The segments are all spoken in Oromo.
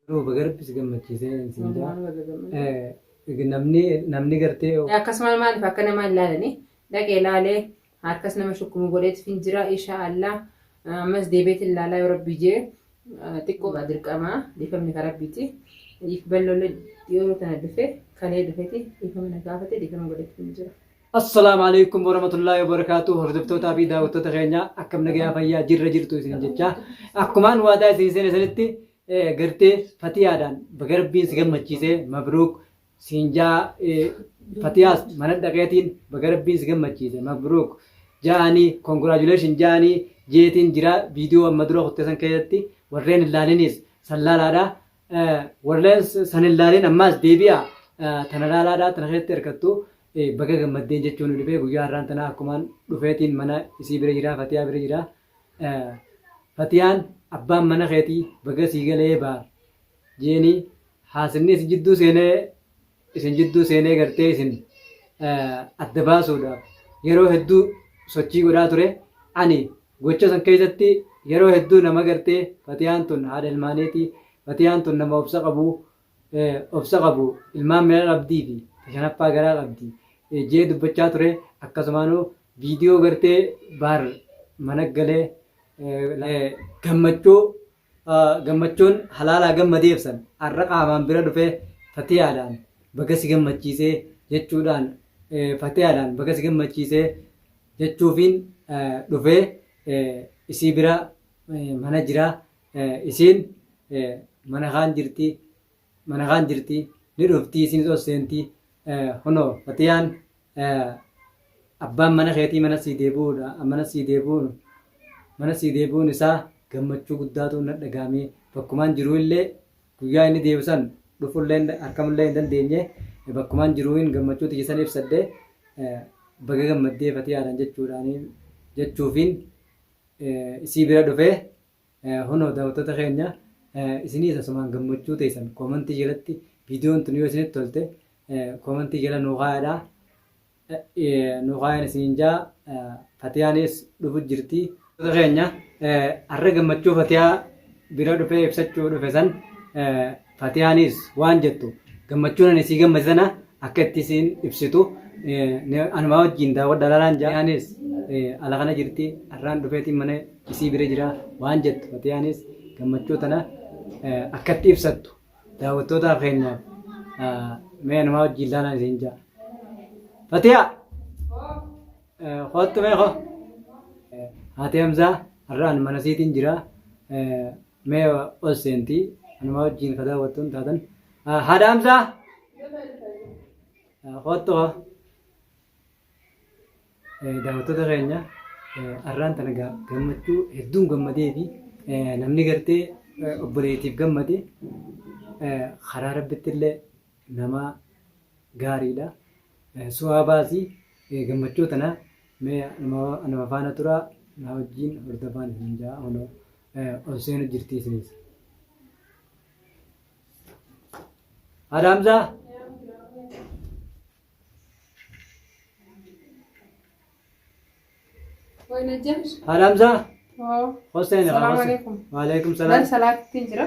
Garuu baga Rabbi si gammachiisee siin jaa. Namni namni gartee. Akkasumas maaliif akka namaa hin laalanii dhaqee laalee harkas nama shukkumu godheetif hin jira insha Allah ammas deebiitiin laalaa yoo Rabbi jee xiqqoo dirqama dhiifamni ka Rabbiiti. Bal'oolee dhiyoo tana dhufe kalee dhufeti dhiifama na gaafate dhiifama godheetif hin jira. Assalaamu alaikum warahmatullaahi wabarakaatuh. Hordoftootaa fi daawwattoota keenya, akkam nagayaa fayyaa jirra jirtu isin jecha. Akkumaan waadaa isin seene sanitti gartee Fatiyaadhaan baga Rabbiin si gammachiisee, mabruuk siin jaa. Fatiyaas mana dhaqeetiin baga Rabbiin si gammachiise, mabruuk ja'anii, congratulation ja'anii jeetiin jira. Viidiyoo amma dura kutte san keessatti warreen hin laaliniis san laalaadha. Warreen san hin laalin ammaas deebi'a tana laalaadha, tana keessatti argattu. Baga gammaddeen jechuun dhufee guyyaa har'aan tanaa akkumaan dhufeetiin mana isii bira jira, Fatiyaa bira jira. Fatiyaan abbaan mana keetii baga sii galee baar jeeni. Haasinni isin jidduu seenee, isin jidduu seenee gartee isin adda baasuudhaaf yeroo hedduu sochii godhaa ture. Ani gocha san keessatti yeroo hedduu nama gartee Fatiyaan tun haadha ilmaaniiti, Fatiyaan tun nama obsa qabu, obsa qabu, ilmaan meeqa qabdii fi shanaffaa garaa qabdi jee dubbachaa ture. Akkasumaanuu viidiyoo gartee baar mana galee gammachuu gammachuun halaalaa gammadeef san har'a qaamaan bira dhufee Fatiyaadhaan baga si gammachiisee jechuudhaan, Fatiyaadhaan baga si gammachiisee jechuufiin dhufee isii bira mana jira. Isiin mana kaan jirti, mana kaan jirti, ni dhufti, isiinis ol seenti. Kunoo Fatiyaan abbaan mana keetii mana sii deebi'uudha, mana sii deebi'uun, mana sii deebi'uun isaa gammachuu guddaatu na dhaga'ame. Bakkumaan jiruu illee guyyaa inni deebi'u san dhufullee argamullee hin dandeenye, bakkumaan jiruun gammachuu tiyya san ibsadhe. Baga gammaddee Fatiyaadhaan jechuudhaan jechuufiin isii bira dhufee. Hunoo daawwattoota keenya, isinis asumaan gammachuu teessan koomantii jalatti, viidiyoon tun yoo isinitti tolte koomantii jala nuu kaayadha. Nuu kaayan isiniin jaa. Fatiyaanis dhufu jirti. Daawwattoota keenya, har'a gammachuu Fatiyaa bira dhufee ibsachuu dhufe san Fatiyaanis waan jettu, gammachuun ani isii gammade sana akka itti isiin ibsitu anumaa wajjin daawwadha laalaan jaa. Fatiyaanis ala kana jirti, har'aan dhufeetiin mana isii bira jira. Waan jettu Fatiyaanis gammachuu tana akka itti ibsattu daawwattootaaf keenyaaf mee anumaa wajjin laalaan isiin jaa. Fatiyaa! Kottu mee koo. Haati Hamzaa har'aan mana isiitiin jira. Mee ol seenti, anumaa wajjin ka daawwattuun taatan. Haadha Hamzaa! Kottu koo. Daawwattoota keenya, har'aan tana gammachuu hedduun gammadee fi namni gartee obboleettiif gammade karaa Rabbitti illee nama gaariidha. Su'aa baasii gammachuu tana mee anuma faana turaa, na wajjin hordofaan isin jaa. Kunoo ol seenu jirti isinis. Haadha Hamzaa! Haadha Hamzaa! Hossein. Salaamu alaikum. Waalaikum Nan salaam. salaattiin jira.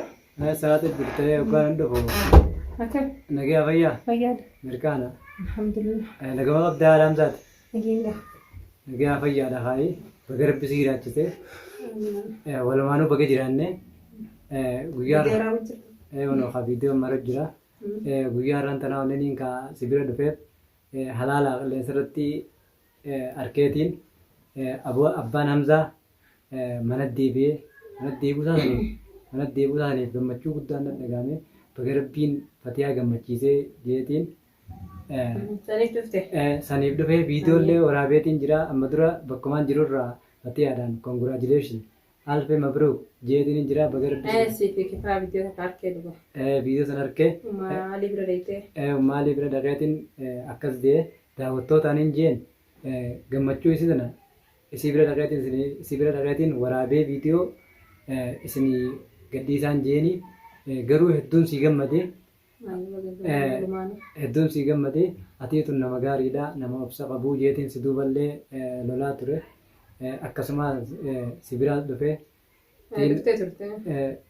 Salaata jirtee yookaan dhufu. Akkam? Nagaya fayyaa? Fayyaadha. Mirkaana. Alhamdulillah. Nagama qabdaa, haadha Hamzaati? Nageenya. Nagaya fayyaadha haayi. Baga Rabbi si jiraachise. Walumaanuu baga jiraanne. Guyyaa Viidiyoo raawwachuu jira. Kunoo ka viidiyoo mara jira. Guyyaa har'aan tanaa onneen ka si bira dhufeef halaala qilleensa irratti arkeetiin abbaan Hamzaa mana deebi'ee, mana deebi'uu isaa saniif, mana deebi'uu isaa saniif gammachuu guddaan na dhaga'ame. Baga Rabbiin Fatiyaa gammachiisee jeetiin Saniif dhufte. Saniif dhufee viidiyoo waraabeetiin jira. Amma dura bakkumaan jirurraa Fatiyaadhaan congratulation, alfe mabruuk jeetiin jira. Baga Rabbi Si fi kifaa viidiyoo takka arkee dhuga. Viidiyoo san arkee. Maalii bira deeytee? Maalii bira dhaqeetiin akkas jee daawwattootaan hin jeen. Gammachuu isii sana isii bira dhaqeetiin, isii bira dhaqeetiin waraabee viidiyoo isinii gadhiisaan jeeni. Garuu hedduun sii gammadee, hedduun sii gammadee. Atii tun nama gaariidha, nama obsa qabuu jeetiin si duuballee lolaa ture. Akkasumas si biraas dhufee Dhuftee turte.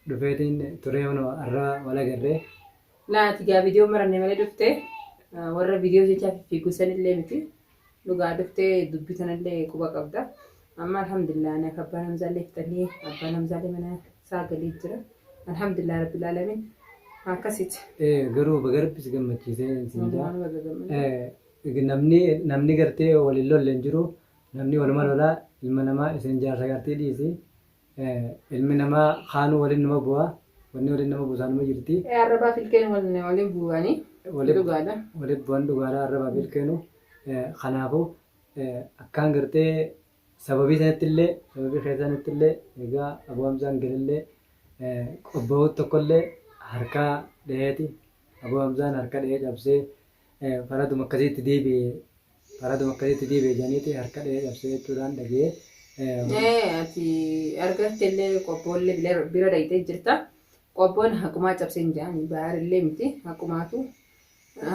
Dhufeetiin turee kunoo har'a wal agarree. Laa ati gaa viidiyoo maranne malee dhuftee warra viidiyoo jechaa fiigu sanillee miti. Dhugaa dhuftee dubbii tanallee quba qabda. Amma alhamdulillah ani akka abbaan Hamzaallee fixanii abbaan Hamzaallee mana isaa galee jira. Alhamdulillah rabbil alamin. Akkasitti. Garuu baga rabbi si gammachiisee sin jaa. Walumaan baga gammadde. Namni gartee waliin lolle hin jiru. Namni waluma lolaa ilma namaa isin jaarsa gartee dhiisi. Ilmi namaa kaanuu waliin nama bu'a. Wanni waliin nama buusaa nama jirti. Arrabaa ilkeen waliin bu'anii dhugaadha. Waliin bu'an dhugaadha arrabaa fi ilkeenu. Kanaafuu akkaan gartee sababii sanatti illee sababii keessanitti illee egaa Abuu Hamzaan galillee qobba'uu tokkollee harkaa dhaheeti. Abuu Hamzaan harka dhahee cabsee faraduma akkasiitti deebi'e faraduma akkasiitti deebi'e jedhaniiti harka dhahee cabsee jechuudhaan dhaga'ee. Ati argatte illee qobboollee bira dhayitee jirta. Qobboon haqumaa cabsee hin jedhani baarillee miti haqumaatu.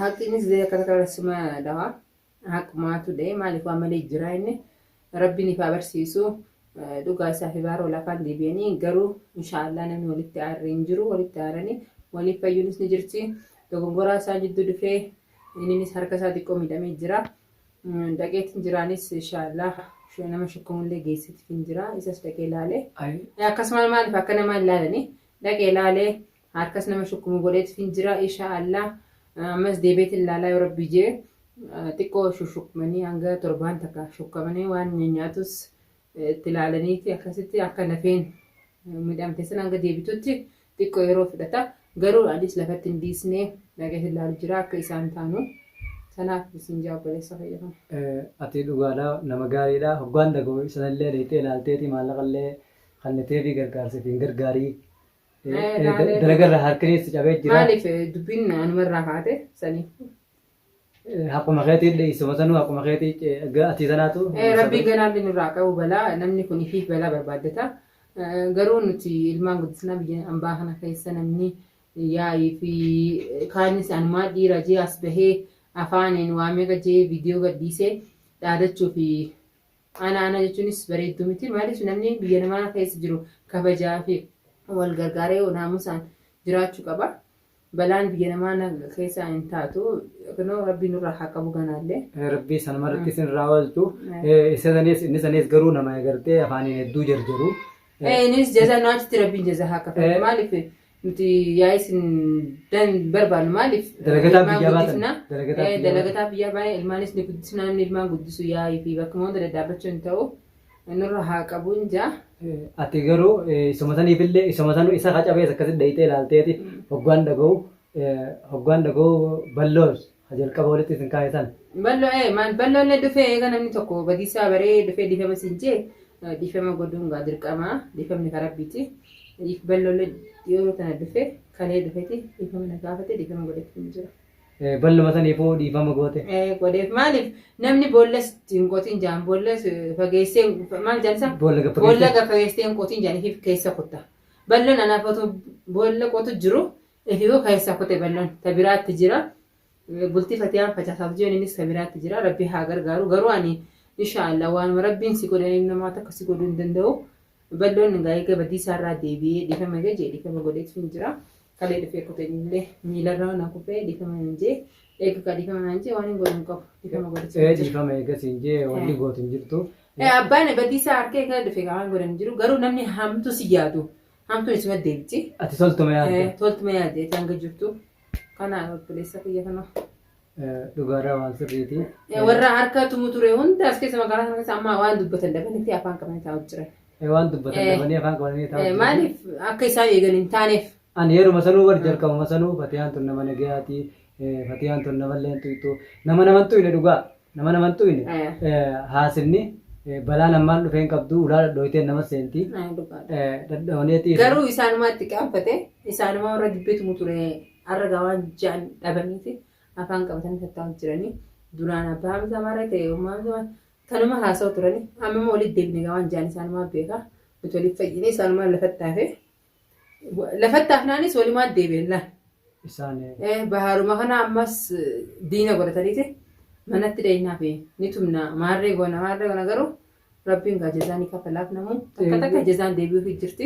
Haqqinis akka takka suma dhawa. Haqumaatu dha'e maaliif waan malee jira inni rabbiin ifaa barsiisu dhugaa isaa fi baaroo lafaan deebi'anii garuu inshaallah namni walitti aarree hin jiru walitti aaranii waliif fayyuunis ni jirti. Dogongoraa isaa jidduu dhufee innis harka isaa xiqqoo miidhamee jira. Dhaqeetiin jiraanis inshaallah nama shukkumullee geessitiif hin jira isas dhaqee ilaalee. Akkasuma maaliif akka namaa ilaalanii dhaqee ilaalee harkas nama shukkumu godheetiif hin jira inshaallah ammas deebiitiin ilaalaa yoo rabbi jee xiqqoo shukkumanii hanga torbaan takka shukkamanii waan nyaatus itti ilaalaniiti akkasitti akka lafeen midhamte sana hanga deebitutti xiqqoo yeroo fudhata. Garuu anis lafatti hin dhiisne dhaqee ilaalu jira akka isaan taanu. Sanaaf isin jaa obboleessa fayyadamu. Ati dhugaadha nama gaariidha. Hoggaan dhaga'u sanallee dheeyitee ilaalteeti maallaqallee kannitee fi gargaarsa fi hin gargaarii. Dalagarra harkinis cabee jira. Maaliif dubbiin anumarraa kaate saniif. Haquma keetii isuma sanuu haquma keetii ati sanaatu. Rabbii ganaallee nurraa qabu balaa namni kun ifiif balaa barbaaddata. Garuu nuti ilmaan guddisnaa biyya ambaa kana keessa namni yaa'ii fi kaanis anumaa dhiira jee as bahee afaaniin waa meeqa jee viidiyoo gadhiisee dhaadachuu fi ana ana jechuunis bareedduu miti. Maaliif namni biyya namaa keessa jiru kabajaa fi wal gargaaree naamusaan jiraachuu qaba. Balaan biyya namaa keessa hin taatu. Kunoo rabbi nurraa haa qabu ganaallee. Rabbii sanumarratti isin irraa oolchu. Isa sanis inni sanis garuu nama gartee afaaniin hedduu jarjaru. Innis jaza nu achitti rabbiin jaza haa kafalu. Maaliif nuti yaa'ii isin dan barbaannu maaliif Dalagataa ilmaan biyyaa baatan. guddisna. Dalagataa biyyaa Dalagataa biyyaa baay'ee ilmaanis ni guddisna namni ilmaan guddisu yaa'ii fi bakkuma hunda dadhaabbachuu hin ta'u. Nurra haa qabuun jaa. Ati garuu isuma saniifillee isuma sanuu isa qacabees akkasitti dhayitee ilaalteeti hoggaan dhaga'u hoggaan dhaga'u balloos jalqaba walitti isin kaa'e san. Balloo maal balloollee dhufee eega namni tokko badiisaa baree dhufee dhiifama siin jee dhiifama godhuun gaa dirqama dhiifamni karaa rabbiiti. Balloollee dhiyoo tana dhufee kalee dhufeeti dhiifama na gaafate dhiifama godheef hin jira. Balluma saniifuu dhiifama goote. Godheef maaliif namni boollas hin qotin jaan boollas fageessee maal jaan isaa Boolla boolla gaffageessee. fageessee hin qotin jaan ifiif keessa kutta. Balloon anaaf otoo boolla qotu jiru ififuu keessa kute balloon ta biraatti jira. Bultii fatiyaan facaasaaf jiran innis ta biraatti jira rabbi haa gargaaru garuu ani inshaallah waanuma rabbiin si godhanii namaa takka si godhuu hin danda'u. Balloon egaa eega badii isaarraa deebi'ee dhiifama eega jee dhiifama godheetu hin jira. Kalee dhufee kutenillee miilarraa na kufee dhiifama hin jee eega ka dhiifama naan jee waan hin godhu hin qabu dhiifama godheetu hin jira. Dhiifama eegas hin jee wanni gootu hin jirtu. Abbaan badii isaa harka eega dhufee waan godhan hin jiru garuu namni hamtu si yaadu hamtuun isuma deebiti. Ati toltuma yaadde. Toltuma yaadde hanga jirtu kana obboleessa kiyya kana. Dhugaadhaa waan sirriiti. Warra harka tumu ture hunda as keessa magaalaa kana keessa amma waan dubbatan dhabanitti afaan qabanii taa'u jiran. Waan dubbatan dhabanii afaan qabanii taa'u jiran. Maaliif akka isaan eegan hin taaneef. Ani yeruma sanuu bar jalqabuma sanuu fatiyaan tun nama nagayaati. Fatiyaan tun nama illee tuytu. Nama naman tuyne dhugaa. Nama naman tuyne. Haasinni balaan ammaan dhufeen qabdu ulaa dhadhooytee nama seenti. Dhadhooneeti. Garuu isaanumaa itti qaanfate isaanumaa warra dibbee tumu ture har'a gawaan ja'an dhabaniiti afaan qabatanii tattaa'u jiranii duraan abbaa Hamzaa maarra ta'e ummaa Hamzaa kanuma haasa'u turanii amma immoo walitti deebine gawaan ja'an isaanumaa beeka nuti walitti fayyine isaanumaa lafatti hafe lafatti hafnaanis walumaa deebi'e laal. Isaan Baharuma kana ammas diina godhataniiti manatti dhayinaa fi ni tumna maarree goona maarree goona garuu rabbiin gaa jazaa ni kafalaaf namuu takka takka jazaan deebi'uuf jirti.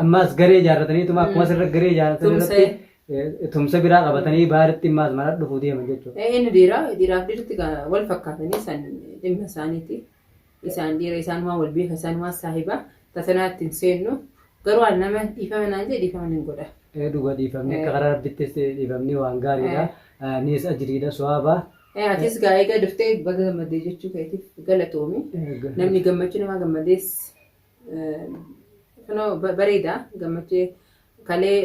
Ammaas garee ijaarrataniituma akkuma asirra garee ijaarratan Tumsa. irratti tumsa biraa qabatanii baaritti ammaas mana dhufuu deeman jechuudha. Inni dhiiraa dhiiraaf dhiirti wal fakkaatanii san dhimma isaaniiti. Isaan dhiira isaanumaa wal beeka isaanumaa saahiba tasanaatti hin seennu. Garuu ani nama dhiifama naan jedhe dhiifama nin godha. Dhuga dhiifamni akka karaa rabbittis dhiifamni waan gaariidha. Nis ajriidha suwaaba. Atis gaa egaa dhuftee baga gammadee jechuu keetiif galatoomi. Namni gammachuu namaa gammadees kunoo bareeda gammachuu kalee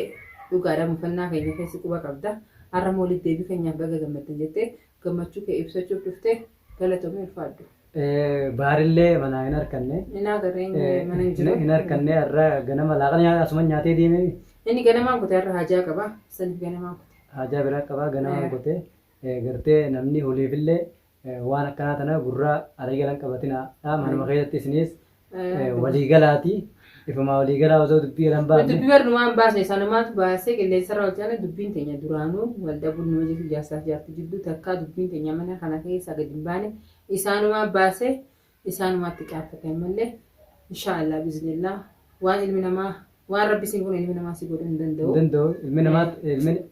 dhugaadha mufannaa keenya keessa quba qabda. Har'a immoo walitti deebii keenyaaf baga gammaddan jettee gammachuu kee ibsachuuf dhuftee galatoomii ulfaadhu. Baarillee manaa hin harkanne. Inni agarree mana hin jiru. Hin harkanne har'a ganama laaqana nyaata asuma nyaatee deemee Inni ganamaan kutee har'a hajaa qaba. Saniif ganamaan kutee. Hajaa biraa qabaa ganamaan kutee gartee namni holiifillee waan akkanaa tana gurraa alii galan qabatina. Manuma keessatti isinis waliigalaati. Ifumaa waliigalaa osoo dubbii galan baafne. Dubbii barnumaan baasne sanumaatu baasee qilleensarra hojjaan dubbiin teenya duraanuu wal dhabuun nama jechuun jaarsaaf jaartii jidduu takkaa dubbiin teenya mana kana keessaa gadi hin baane isaanumaa baasee isaanumaatti qaafate malee inshaallah biiznillah waan ilmi namaa waan rabbi siin kun ilmi namaa si godhuu hin Hin danda'u. danda'u.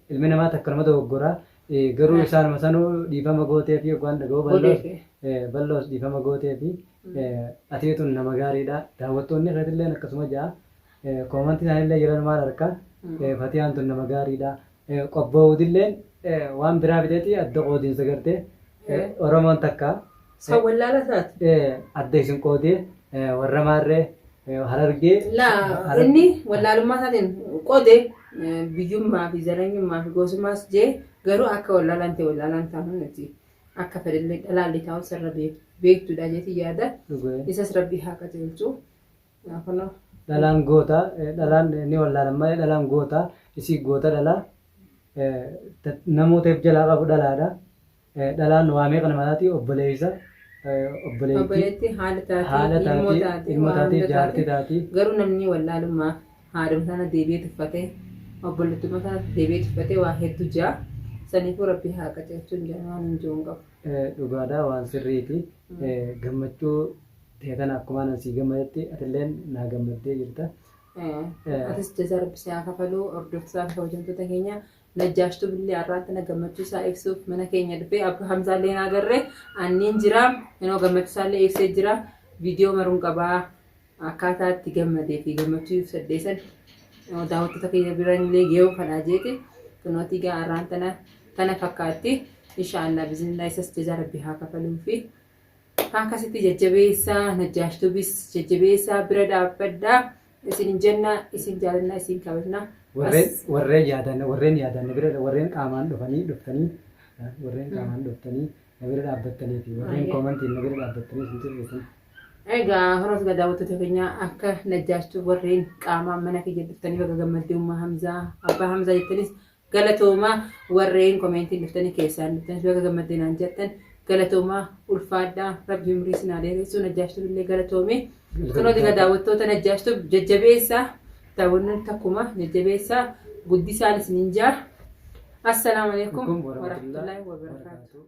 Ilmi namaa takka nama dogoggora. Garuu isaanuma sanuu dhiifama gootee fi waan dhaga'u bal'oos Godheefi. Bal'oos dhiifama gootee fi atiitun nama gaariidha. Daawwattoonni keetillee akkasuma ja'a. Koomantii isaaniillee jiran maal harka. Fatiyaan tun nama gaariidha. Qobboowutilleen waan biraa fiteeti adda qoodiinsa gartee Oromoon takka San wallaala isaati. Adda isin qoodee warra maarree Harargee. Laa inni wallaalummaa isaatiin qoode biyyummaa fi zaranyummaa fi gosummaas jee garuu akka wallaalaan ta'e wallaalaan taanu nuti akka fedhellee dhalaallee taa'u sirra beektuudha jeeti yaada. Isas rabbi haa qajeelchu. Kunoo. Dhalaan goota dhalaan ni wallaalan malee dhalaan goota isii goota dhalaa namoota if jalaa qabu dhalaadha. Dhalaan waa meeqa nama taati obboleessa obboleettii Obboleetti haadha taati, haadha ilmoo taati, taati, ilmoo waa taati, hunda jaartii taati. taati. Garuu namni wallaalummaa haadhuma sana deebi'ee tuffatee obboleettummaa sana deebi'ee tuffatee waa hedduu jira. Saniifuu rabbi haa qajeelchuun jedha waan hin jiru hin qabu. Dhugaadha waan sirriiti. Gammachuu ta'e tana akkuma anan sii gammadetti atilleen naa gammaddee jirta. Atis jazaa rabbi si haa kafaluu hordoftoota fi kabajamtoota keenya Najjaash Tubillee har'aan tana gammachuu isaa ibsuuf mana keenya dhufee Abba Hamzaallee naa agarre anniin jira inoo gammachuu isaallee ibsee jira viidiyoo maruun qabaa akkaataa itti gammadee fi gammachuu ibsadhee san daawwattoota keenya birallee gee'uu fadhaa jeeti kunootii gaa har'aan tana tana fakkaatti inshaallah bizinillah isas jazaa rabbi haa kafaluu fi Akkasitti jajjabeessaa Najjaash Tubis jajjabeessaa bira dhaabbadhaa isin jenna isin jaalannaa isin kabajna. Warreen warreen yaadan warreen yaadan na bira warreen qaamaan dhufanii dhuftanii warreen qaamaan dhuftanii na bira dhaabbattanii fi warreen Ayyee. koomantiin na bira dhaabbattanii isin sirriisan. Egaa hordoftoota daawwattoota keenya akka Najjaash Tub warreen qaamaan mana kiyya dhuftanii baga gammaddee ummaa Hamzaa abbaa Hamzaa jettanis Galatoomaa warreen komeentiin dhuftanii keessaan dhuftanis baga gammadde naan jettan galatoomaa ulfaadhaa rabbi umrii isin haa dheeressu Najjaash Tube illee galatoomi. Kunoo egaa daawwattoota Najjaash Tube jajjabeessaa daawwannoon takkuma jajjabeessaa guddisaan isinin jaa. Assalaamu alaikum warahmatullahi wabarakaatuh.